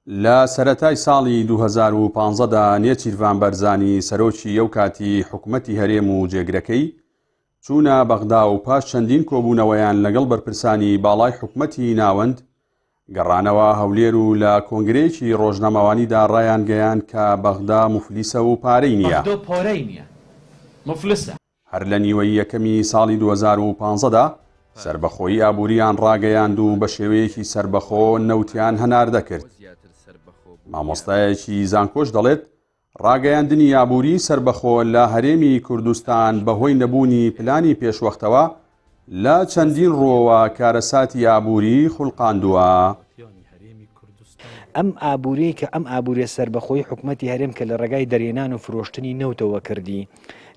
لە سەرەتای ساڵی 2015 دا نێچیرڤان بەرزانی سەرۆکی ئەو کاتی حکومەتی هەرێم و جێگرەکەی چوونە بەغدا و پاش چەندین کۆبوونەوەیان لەگەڵ بەرپرسانی باڵای حکومەتی ناوەند گەڕانەوە هەولێر و لە کۆنگرەیەکی ڕۆژنامەوانیدا ڕایانگەیاند کە بەغدا موفلیسە و پارەی نییە. بەغدۆ پۆرەی نیە موفلسە. هەر لە نیوەی یەکەمی ساڵی 2015 دا سەربەخۆیی ئابوورییان ڕاگەیاند و بە شێوەیەکی سەربەخۆ نەوتیان هەناردە کرد. مامۆستایەکی زانکۆش دەڵێت، ڕاگەیاندنی ئابووری سەربەخۆ لە هەرێمی کوردستان بەهۆی نەبوونی پلانی پێشوەختەوە لە چەندین ڕووەوە کارەساتی ئابووری خولقاندووە. ئەم ئابووریەی کە ئەم ئابووریە سەربەخۆی حکومەتی هەرێم کە لە ڕێگای دەرهێنان و فرۆشتنی نەوتەوە کردی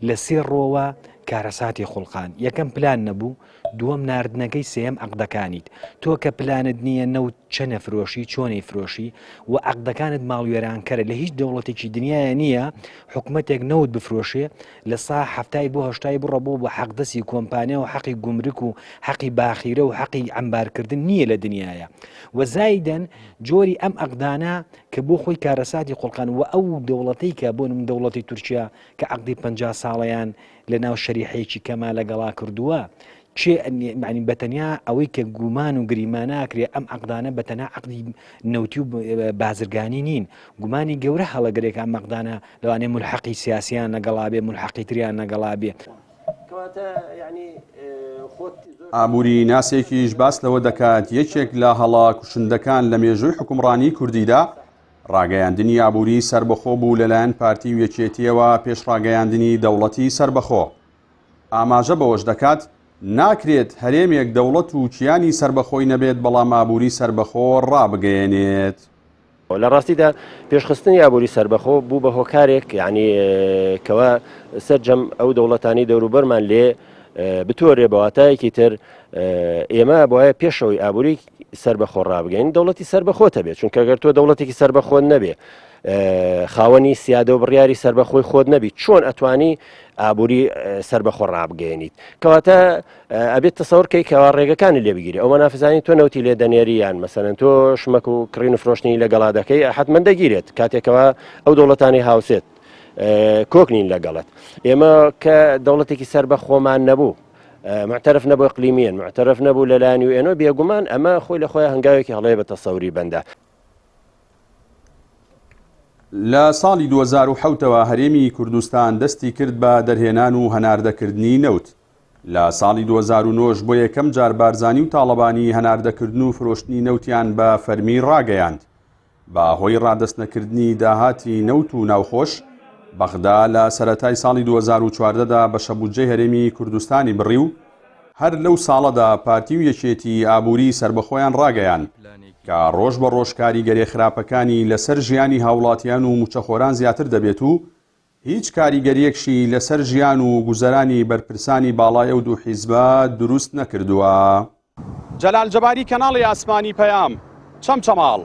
لە سێ ڕۆوە کارەساتی خوڵقان یەکەم پلان نەبوو دووەم ناردنەکەی سێیەم عەقدەکانیت تۆ کە پلانت نییە نەوت چەنە فرۆشی چۆنەی فرۆشی و عەقدەکانت ماڵوێرانکەرە لە هیچ دەوڵەتێکی دنیاە نییە حکومەتێک نەوت بفرۆشێ لە سا هەفتای بۆ هەشتای بڕە بۆ بە حەقدەسی کۆمپانیا و حەقی گومرک و حەقی باخیرە و حەقی عەمبارکردن نییە لە دنیاە و زایدەن جۆری ئەم ئەقدانە کە بۆ خۆی کارەساتی خوڵقان و ئەو دەوڵەتەی کە بۆ نمونە دەوڵەتی تورکیا کە عەقدی 50 ساڵەیان لە ناو شەریحەیەکی کەما لەگەڵا کردووە کێ یعنی بە تەنیا ئەوەی کە گومان و گریمانە ئەکرێ ئەم عەقدانە بە تەنها عەقدی نەوتی و بازرگانی نین گومانی گەورە هەڵەگرێ کە ئەم عەقدانە لەوانەیە مولحەقی سیاسیان لەگەڵا بێ مولحەقی تریان لەگەڵا بێ. ئابووری ناسێکیش باس لەوە دەکات یەکێک لە هەڵە کوشندەکان لە مێژووی حوکمڕانی کوردیدا ڕاگەیاندنی ئابووری سەربەخۆ بوو لەلایەن پارتی و یەکێتیەوە پێش ڕاگەیاندنی دەوڵەتی سەربەخۆ. ئاماژە بەوەش دەکات، ناکرێت هەرێمێک دەوڵەت و کیانی سەربەخۆی نەبێت بەڵام ئابووری سەربەخۆ ڕابگەیەنێت. لە ڕاستیدا پێشخستنی ئابووری سەربەخۆ بوو بە هۆکارێک یعنی کەوا سەرجەم ئەو دەوڵەتانی دەوروبەرمان لێ بتۆرێ بە واتایەکی تر ئێمە بۆیە پێشەوەی ئابووری سەربەخۆ ڕابگەین دەوڵەتی سەربەخۆتە بێت چونکە گەر تۆ دەوڵەتێکی سەربەخۆت نەبێ خاوەنی سیادە و بڕیاری سەربەخۆی خۆت نەبی چۆن ئەتوانی ئابووری سەربەخۆ ڕابگەێنیت کەواتە ئەبێت تەسەور کەی کەوا ڕێگەکانی لێ بگیری ئەو مەنافزانی تۆ نەوتی لێ دەنێری یان مەسەلەن تۆ شمەک و کڕین و فرۆشتنی لەگەڵا دەکەی حتمما دەگیرێت کاتێکەوە ئەو دەوڵەتانی هاوسێت کۆک نین لەگەڵت ئێمە کە دەوڵەتێکی سەر بە خۆمان نەبوو معترف نەبوو اقلیمیان معترف نەبوو لەلایەن یوئێنەوە بێگومان ئەمە خۆی لە خۆی هەنگاوێکی هەڵەیە بە تەسەوری بەندە. لە ساڵی 2007 ەوە هەرێمی کوردستان دەستی کرد بە دەرهێنان و هەناردەکردنی نەوت. لە ساڵی 2009 بۆ یەکەم جار بارزانی و تاڵەبانی هەناردەکردن و فرۆشتنی نەوتیان بە فەرمی ڕاگەیاند. بە هۆی ڕادەستنەکردنی داهاتی نەوت و ناوخۆش، بەغدا لە سەرەتای ساڵی 2014 دا بەشە بودجەی هەرێمی کوردستانی بڕی و هەر لەو ساڵەدا پارتی و یەکێتی ئابووری سەربەخۆیان ڕاگەیاند کە ڕۆژ بە ڕۆژ کاریگەریە خراپەکانی لەسەر ژیانی هاوڵاتیان و مووچەخۆران زیاتر دەبێت و هیچ کاریگەریەکشی لەسەر ژیان و گوزەرانی بەرپرسانی باڵای ئەو دوو حیزبە دروست نەکردووە. جەلال جەباری کەناڵی ئاسمانی پەیام، چەمچەماڵ.